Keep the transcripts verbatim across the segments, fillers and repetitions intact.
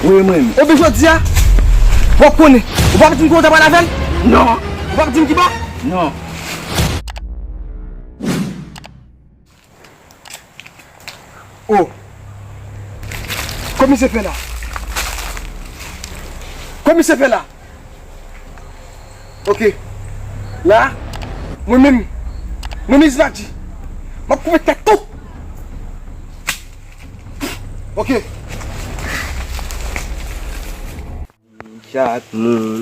Wi, mwen menm. Ebyen, jodi a, w ap konnen. Ou p ap di m kote w ta pral avè l? Non. Ou p ap di m ki bò? Non. Oh. Kòman misye fè la? Kòman misye fè la? Ok. La, mwen menm, mwen menm Ismaji, m ap koupe tèt ou. Ok. Chak moun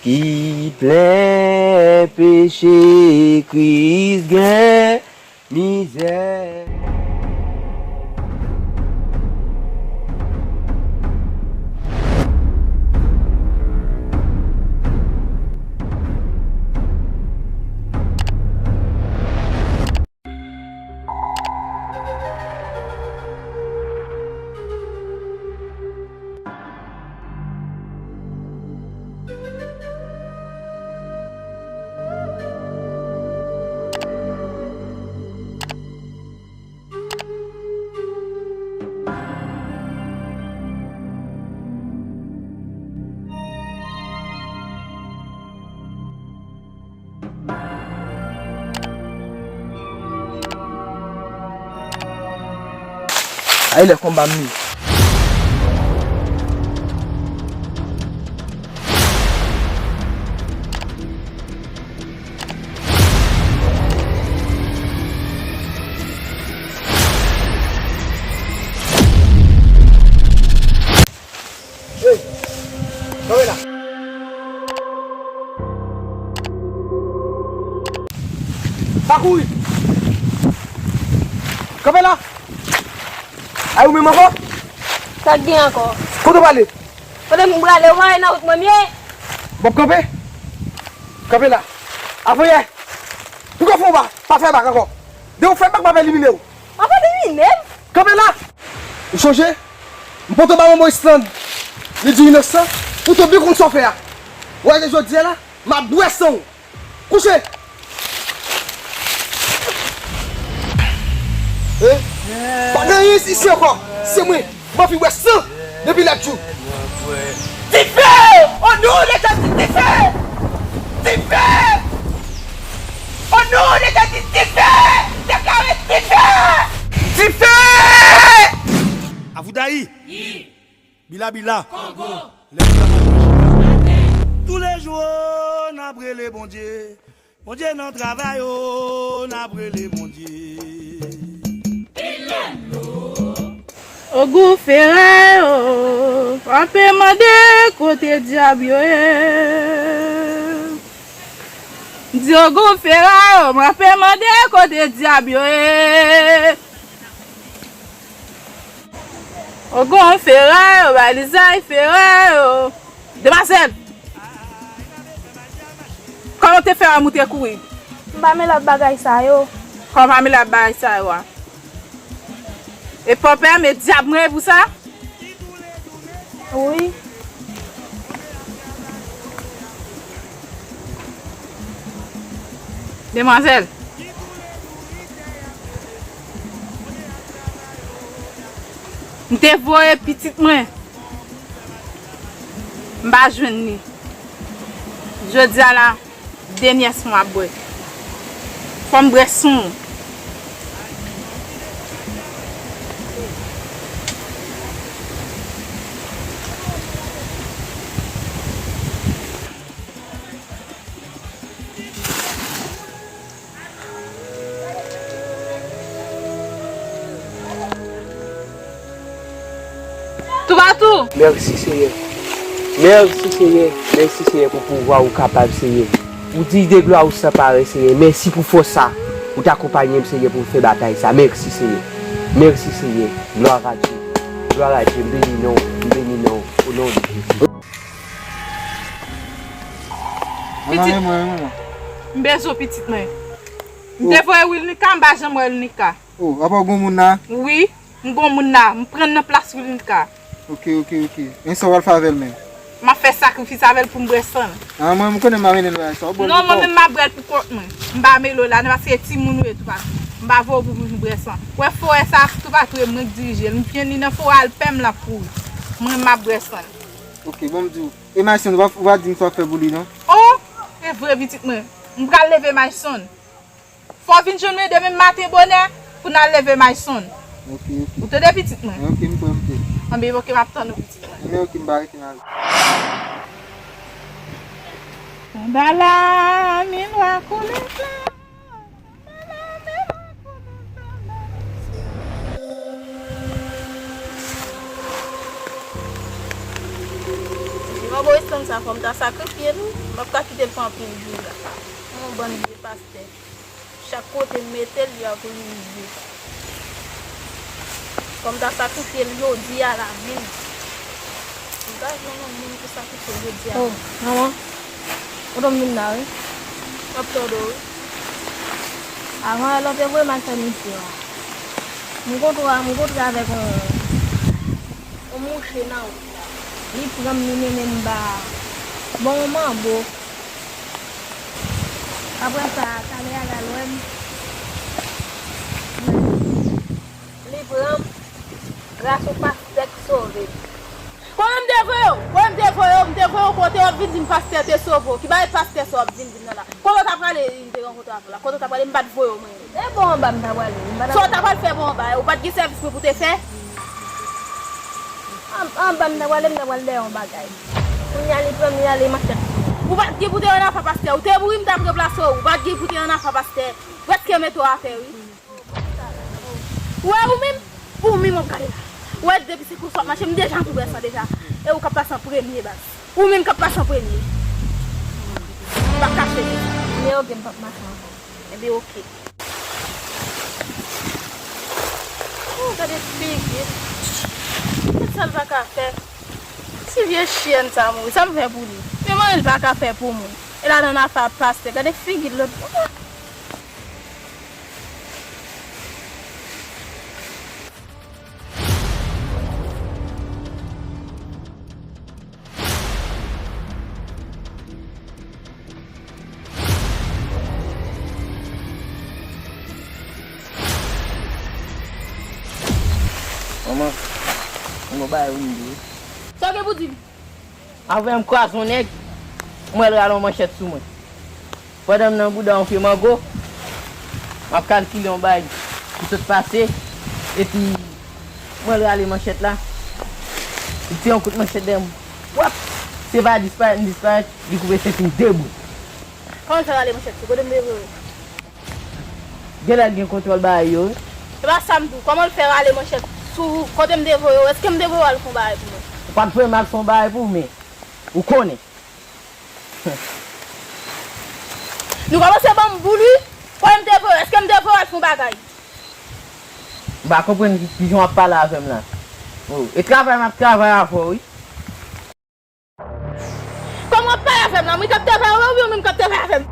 ki plen peche, Kris gen mizè. Ay, lè konba m ye. Hey! Kanpe la! Pa kouri! Kanpe la! Ay, ou menm ankò? Sa k gen ankò? Kote w prale? Kote m prale? Ou pa wè nan wout mwen m ye? W ap kanpe? Kanpe la. Avan yè. Poukò fè w pa, pa fè bak ankò? Depi w fè bak, m ap elimine w. W ap elimine m? Kanpe la! Ou sonje? M pote w ba manman Island. Li di w inosan. Ou tou byen konn sa w fè a. Ou wè jodi a la, m ap bwè san w. Kouche! Eh? Pa gen anyen isi ankò. Se mwen. M anvi wè san depi lèt jou. Dife! O non de Jezi, dife! Dife! O non de Jezi, dife! Deklare dife! Dife! Avoudayi! Bila bila! Kongo! Lè nou ta mache chita. Toulejou n ap rele Bondye. Bondye nan travay o, n ap rele Bondye. Ogou Fera yo, m ape mande kote dyab yo ye. M di Ogou Fera yo, m ape mande kote dyab yo ye. Ogou Fera yo, balizay Fera yo. Demwazèl! Kòman w te fè wè m ou te kouri? M pa mele ak bagay sa yo. Kòman w pa mele ak bagay sa yo a? E pa w pè, men dyab mwen pou sa? Wi. Demwazèl, m te voye pitit mwen. M pa jwenn li. Jodi a la, denyè san w ap bwè. Fò m bwè san w. Toupatou! Mèsi, Seyè. Mèsi, Seyè. Mèsi, Seyè, pou pouvwa ou kapab, Seyè. Ou diy de glwa ou san parèy, Seyè. Mèsi pou fòs sa. Ou t akonpaye m, Seyè, pou m fè batay sa. Mèsi, Seyè. Mèsi, Seyè. Glwa a Dye. Glwa a Dye. M beni non w. M beni non w. O non de Jezi. Pitit. Mwen, mwen, mwen. M bezwen pitit mwen. M te voye Wilnika, m pa janm wè Wilnika. Oh, apa w gon moun la? Wi, m gon moun la. M pran nan plas Wilnika. Ok, ok, ok. Men sa w pral fè avè l menm? M ap fè sakrifis avè l pou m bwè san l. Ah, mwen, m konnen m pa mennen l bagay sa. W bwè l pou kò w. Non, mwen menm m ap bwè l pou kont mwen. M pa mele w ladan paske timoun ou ye toupatou. M pa voye w pou vin bwè san. Ou wè forè sa toupatou e mwen k dirije l. M jwenn li nan forè a, l pè m l ap kouri. Mwen, m ap bwè san l. Ok, bon, m di w. E Mayson, w a, w a di m sa w ap fè pou li, non? Oh, e vre, pitit mwen. M pral leve Mayson. Fò w vin jwenn mwen demen maten bonè pou n al leve Mayson. Ok, ok. Ou tande, pitit mwen? Ok, m prè, m prè. Anben, ok, m ap tann ou, pitit mwen. Anben, ok, m pa rete nan. Anba la, mi lwa koule flanm. Mwen, Boris, tann sa, fò m ta sakrifye l, wi. M p ap ka kite l fè anpil jou la. Yon bann vye pastè. Chak kote m mete l, li ap vin vye. Fò m ta sakrifye l jodi a la menm. M ta jwenn yon moun pou sakrifye l jodi a. Oh, manman. Kote m vin la, wi. M ap tande w, wi. Avan yè, lè w te voye m al fè misyon an, m kontre, m kontre avèk yon, yon mouche nan wout la. Li pran m, li mennen m ba, bon, yon manbo. Apre sa, talè a l al wè m. Li pran m, gras yon pastè k sove m. Kote m te voye w? Kote m te voye w? M te voye w kote w ap vin di m pastè te sove w. Ki bagay pastè sa w ap vin di m nan la? Kote w ta prale, li te rankontre avè w la? Kote w ta prale, m pa t voye w mwen. E bò anba m ta prale, m pa t... Sa w ta pral fè bò anba? Ou pa t gen sèvis mwen pou te fè? An-, anba m ta prale, m ta pral dèyè yon bagay. Kounye a li pran m, li rale manchèt sou mwen. Ou pa t gen pou te ann afè pastè. Ou te mouri, m t ap ranplase w. Ou pa t gen pou te ann afè pastè. Prèske mete w atè, wi. Ou wè ou menm? Ou menm w ap gade la. Ou wè depi se konsa w ap mache, m deja kouvè sa deja. E ou k ap pase an premye, baz. Ou menm k ap pase an premye. M p ap kache li. Men oke, m p ap mache ankò. Ebyen, oke. Oh, gade figi l. Gad sa l pa ka fè. Ti vye chyèn sa mouri. Sa m fè pou li? Men manyen l pa ka fè pou mwen. E ladan afè pastè. Gade figi l lòt. Manman, mwen bagay ou m di. Sa w gen pou di m? Avè m kwaze yon nèg, m wè l rale yon manchèt sou mwen. Pandan m nan bouda yon pye mango, m ap kalkile yon bagay ki sot pase, epi m wè l rale manchèt la. Li tire yon kout manchèt dèyè m. Wap! Se pa disparèt m disparèt, li koupe senti m de bout. Kòman l fè rale manchèt sou? Kote m te voye w? Genlè l gen kontwòl bagay yo, wi. Se pa sa m di w. Kòman l fè rale manchèt sou ou? Kote m te voye w? Èske m te voye w al fè yon bagay pou mwen? Ou pa t voye m al fè yon bagay pou ou, men ou konnen. Nou kòmanse ban m boul, wi. Kote m te voye w? Èske m te voye w al fè yon bagay? M pa konprann ki, kijan w ap pale avè m la. Oh, e travay m ap travay avè w, wi. Kòman w ap pale avè m la? Mwen k ap travay avè w oubyen w menm k ap travay avè m?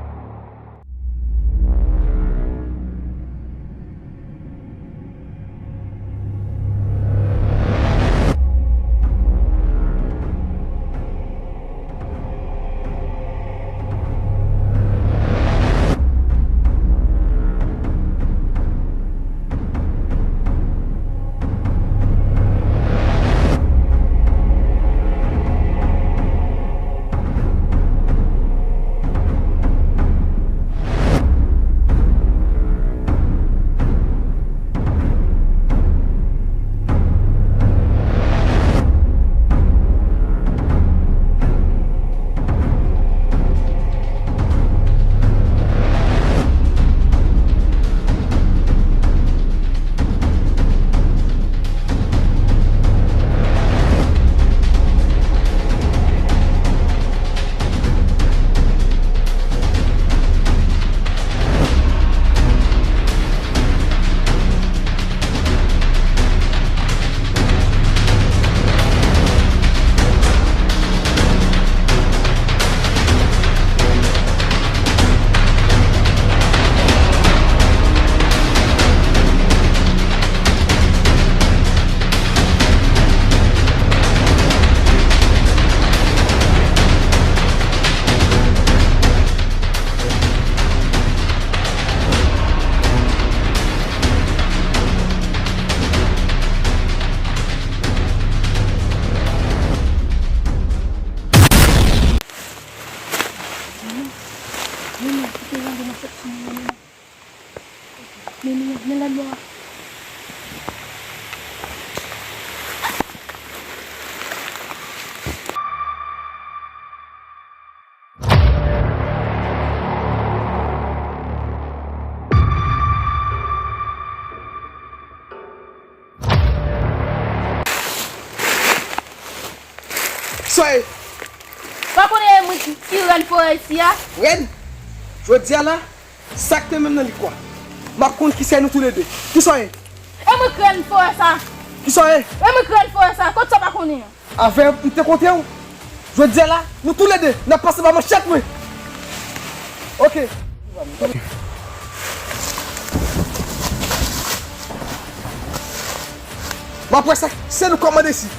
Lènwa. Sa e? Pa konnen e mwen ki, ki rèn forè isi a? Rèn? Jodi a la, sa k te menm nan li kwa? M ap konn kisa e nou toulede. Kisa e? E mwen k rèn forè sa. Kisa e? E mwen k rèn forè sa. Kot sa pa konnen an? Avè m te kontre w. Jodi a la, nou toulede, n ap pase ba manchèt mwen. Oke. M ap wè sa, se nou k ap mande isi.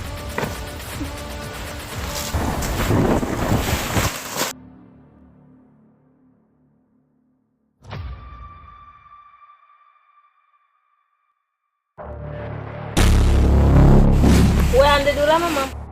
Wè, an de do la, manman.